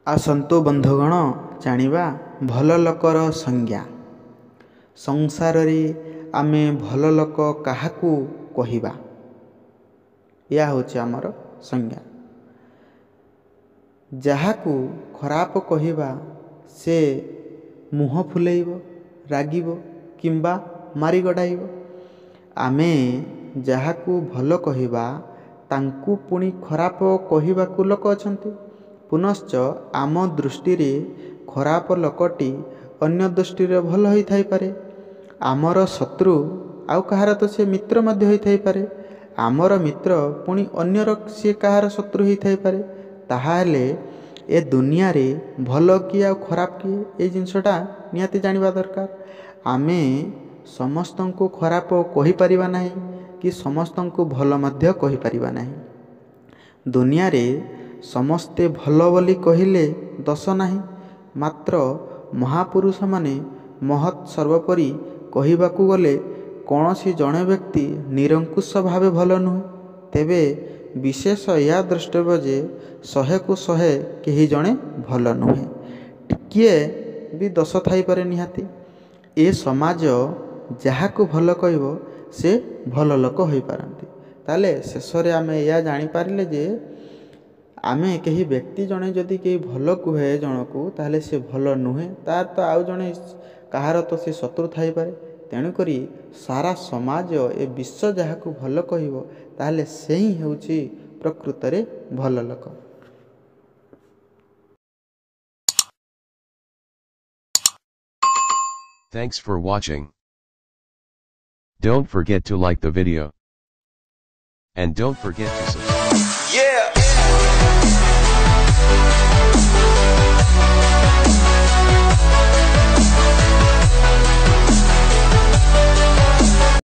ଆସନ୍ତୁ ବନ୍ଧୁଗଣ, ଜାଣିବା ଭଲ ଲୋକର ସଂଜ୍ଞା। ସଂସାରରେ ଆମେ ଭଲ ଲୋକ କାହାକୁ କହିବା, ଏହା ହେଉଛି ଆମର ସଂଜ୍ଞା। ଯାହାକୁ ଖରାପ କହିବା ସେ ମୁହଁ ଫୁଲେଇବ, ରାଗିବ କିମ୍ବା ମାରି ଗଡ଼ାଇବ। ଆମେ ଯାହାକୁ ଭଲ କହିବା ତାଙ୍କୁ ପୁଣି ଖରାପ କହିବାକୁ ଲୋକ ଅଛନ୍ତି। ପୁନଶ୍ଚ ଆମ ଦୃଷ୍ଟିରେ ଖରାପ ଲୋକଟି ଅନ୍ୟ ଦୃଷ୍ଟିରେ ଭଲ ହୋଇଥାଇପାରେ। ଆମର ଶତ୍ରୁ ଆଉ କାହାର ତ ସେ ମିତ୍ର ମଧ୍ୟ ହୋଇଥାଇପାରେ। ଆମର ମିତ୍ର ପୁଣି ଅନ୍ୟର ସିଏ କାହାର ଶତ୍ରୁ ହୋଇଥାଇପାରେ। ତାହାହେଲେ ଏ ଦୁନିଆରେ ଭଲ କିଏ ଆଉ ଖରାପ କିଏ, ଏଇ ଜିନିଷଟା ନିହାତି ଜାଣିବା ଦରକାର। ଆମେ ସମସ୍ତଙ୍କୁ ଖରାପ କହିପାରିବା ନାହିଁ କି ସମସ୍ତଙ୍କୁ ଭଲ ମଧ୍ୟ କହିପାରିବା ନାହିଁ। ଦୁନିଆରେ ସମସ୍ତେ ଭଲ ବୋଲି କହିଲେ ଦୋଷ ନାହିଁ, ମାତ୍ର ମହାପୁରୁଷମାନେ ମହତ୍ ସର୍ବୋପରି କହିବାକୁ ଗଲେ କୌଣସି ଜଣେ ବ୍ୟକ୍ତି ନିରଙ୍କୁଶ ଭାବେ ଭଲ ନୁହେଁ। ତେବେ ବିଶେଷ ଏହା ଦ୍ରଷ୍ଟବ୍ୟ ଯେ 100କୁ 100 କେହି ଜଣେ ଭଲ ନୁହେଁ, ଟିକିଏ ବି ଦୋଷ ଥାଇପାରେ ନିହାତି। ଏ ସମାଜ ଯାହାକୁ ଭଲ କହିବ ସେ ଭଲ ଲୋକ ହୋଇପାରନ୍ତି। ତାହେଲେ ଶେଷରେ ଆମେ ଏହା ଜାଣିପାରିଲେ ଯେ ଆମେ କେହି ବ୍ୟକ୍ତି ଜଣେ ଯଦି କେହି ଭଲ କୁହେ ଜଣକୁ, ତାହେଲେ ସେ ଭଲ ନୁହେଁ, ତାର ତ ଆଉ ଜଣେ କାହାର ତ ସେ ଶତ୍ରୁ ଥାଇପାରେ। ତେଣୁକରି ସାରା ସମାଜ ଏ ବିଶ୍ୱ ଯାହାକୁ ଭଲ କହିବ, ତାହେଲେ ସେ ହିଁ ହେଉଛି ପ୍ରକୃତରେ ଭଲ ଲୋକ। Thanks for watching. Don't forget to like the video. And don't forget to subscribe.